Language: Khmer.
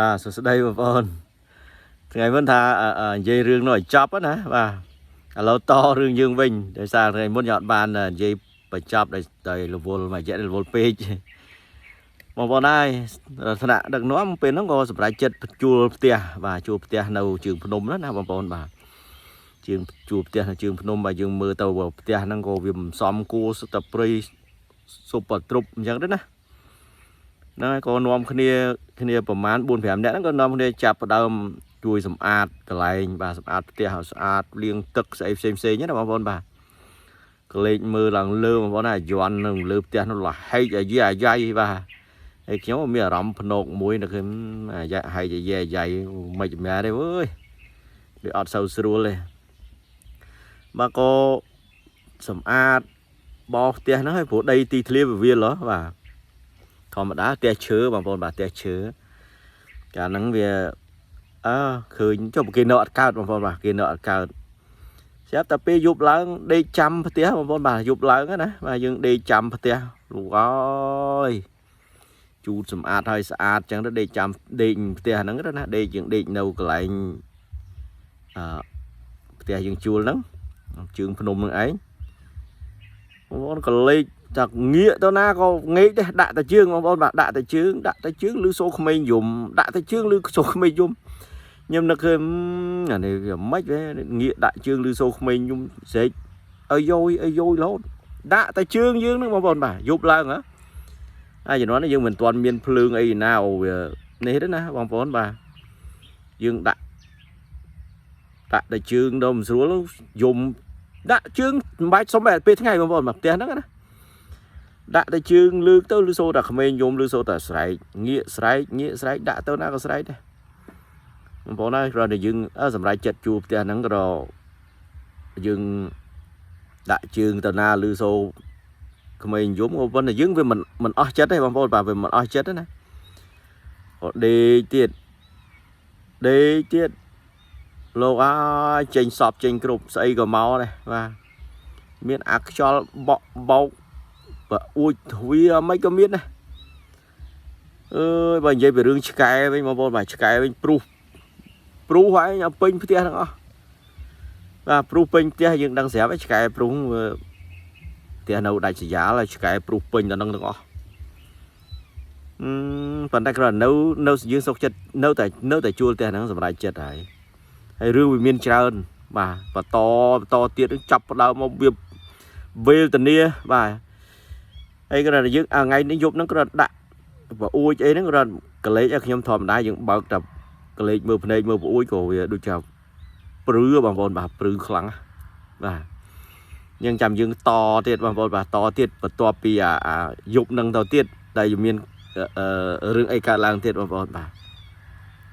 បាទសួស្តីបងប្អូនថ្ងៃមុនថានិយាយរឿងនោះឲ្យចប់ណាបាទឥឡូវតរឿងយើងវិញដោយសារថ្ងៃមុនយើងអត់បាននិយាយបញ្ចប់ដោយរវល់មួយរយៈរវល់ពេកបងប្អូនហើយថ្នាក់ដឹកនាំពេលហ្នឹងក៏សម្រេចចិត្តជួលផ្ទះបាទជួលផ្ទះនៅជើងភ្នំណាបងប្អូនបាទជើងជួលផ្ទះនៅជើងភ្នំបាទយើងមើលទៅផ្ទះហ្នឹងក៏វាមិនសមគួរសុទ្ធតែព្រៃសុបទ្រុបអញ្ចឹងទៅណាហ្នឹងហើយក៏នាំគ្នាគ្នាប្រហែល4 5នាក់ហ្នឹងក៏នាំគ្នាចាប់ផ្ដើមជួយសម្អាតកន្លែងបាទសម្អាតផ្ទះឲ្យស្អាតលាងទឹកស្អីផ្សេងផ្សេងណាបងប្អូនបាទក៏លេចមើលឡើងលើបងប្អូនណាយន់នៅលើផ្ទះនោះលហែកអាយាអាយ៉ៃបាទហើយខ្ញុំមានអារម្មណ៍ភ្នកមួយនៅខ្ញុំអាយ៉ាហែកអាយាអាយ៉ៃមិនចម្លែទេអើយវាអត់សូវស្រួលទេបាទក៏សម្អាតបោសផ្ទះហ្នឹងឲ្យព្រោះដីទីធ្លាវាវាលហ៎បាទ ធម្មតាផ្ទះឈើបងប្អូនបាទផ្ទះឈើកាលហ្នឹងវាអើឃើញចុះគេនៅអត់កើតបងប្អូនបាទគេនៅអត់កើតស្រាប់តែពេលយប់ឡើងដេកចាំផ្ទះបងប្អូនបាទយប់ឡើងណាបាទយើងដេកចាំផ្ទះលោកអើយជូតសម្អាតហើយស្អាតចឹងទៅដេកចាំដេកផ្ទះហ្នឹងទៅណាដេកយើងដេកនៅកន្លែងអឺផ្ទះយើងជួលហ្នឹងជើងភ្នំហ្នឹងឯងបងប្អូនក៏លេច ចាងាកទៅណាក៏ងាកដែរដាក់តែជើងបងប្អូនបាទដាក់តែជើងដាក់តែជើងឬសូក្មេងយំដាក់តែជើងឬសូក្មេងយំខ្ញុំនឹកឃើញអានេះវាមិនទេងាកដាក់ជើងឬសូក្មេងយំស្រែកឲ្យយយឲ្យយយរហូតដាក់តែជើងយើងហ្នឹងបងប្អូនបាទយប់ឡើងហ៎ហើយជំនាន់នេះយើងមិនទាន់មានភ្លើងអីណាអូវានេះទេណាបងប្អូនបាទយើងដាក់ដាក់តែជើងដល់មិនស្រួលយំដាក់ជើងមិនបាច់សុំតែពេលថ្ងៃបងប្អូនបាទផ្ទះហ្នឹងណា ដាក់តែជើងលើកទៅឬសូតែក្មេងយំឬសូតែស្រែកងាកស្រែកងាកស្រែកដាក់ទៅណាក៏ស្រែកដែរបងប្អូនហើយគ្រាន់តែយើងសម្រេចចិត្តជួបផ្ទះហ្នឹងក៏យើងដាក់ជើងទៅណាឬសូក្មេងយំក៏ប៉ុន្តែយើងវាមិនមិនអស់ចិត្តទេបងប្អូនបាទវាមិនអស់ចិត្តទេណាក៏ដេកទៀតដេកទៀតលោកអើយចេញសពចេញគ្រប់ស្អីក៏មកដែរបាទមានអាខ្យល់បក់បោក បើអួចទ្វាមិនក៏មានដែរអើយបើនិយាយពីរឿងឆ្កែវិញបងប្អូនបាទឆ្កែវិញព្រុសព្រុសហើយឲ្យពេញផ្ទះទាំងអស់បាទព្រុសពេញផ្ទះយើងដឹងស្រាប់ហើយឆ្កែព្រុសផ្ទះនៅដាច់ស្រយាលហើយឆ្កែព្រុសពេញដល់នឹងទាំងអស់អឺប៉ុន្តែគ្រាន់នៅនៅយើងសុខចិត្តនៅតែនៅតែជួលផ្ទះហ្នឹងសម្រាប់ចិត្តហើយហើយរឿងវាមានច្រើនបាទបន្តបន្តទៀតចាប់ផ្ដើមមកវាវេទនាបាទ ហើយគ្រាន់តែយើងអាថ្ងៃនេះយប់ហ្នឹងគ្រាន់ដាក់ប្អួចអីហ្នឹងគ្រាន់កលេចឲ្យខ្ញុំធម្មតាយើងបើកតែកលេចមើលភ្នែកមើលប្អួចក៏វាដូចជាព្រឺបងប្អូនបាទព្រឺខ្លាំងបាទយើងចាំយើងតទៀតបងប្អូនបាទតទៀតបន្ទាប់ពីអាយប់ហ្នឹងទៅទៀតដែលមានរឿងអីកើតឡើងទៀតបងប្អូនបាទ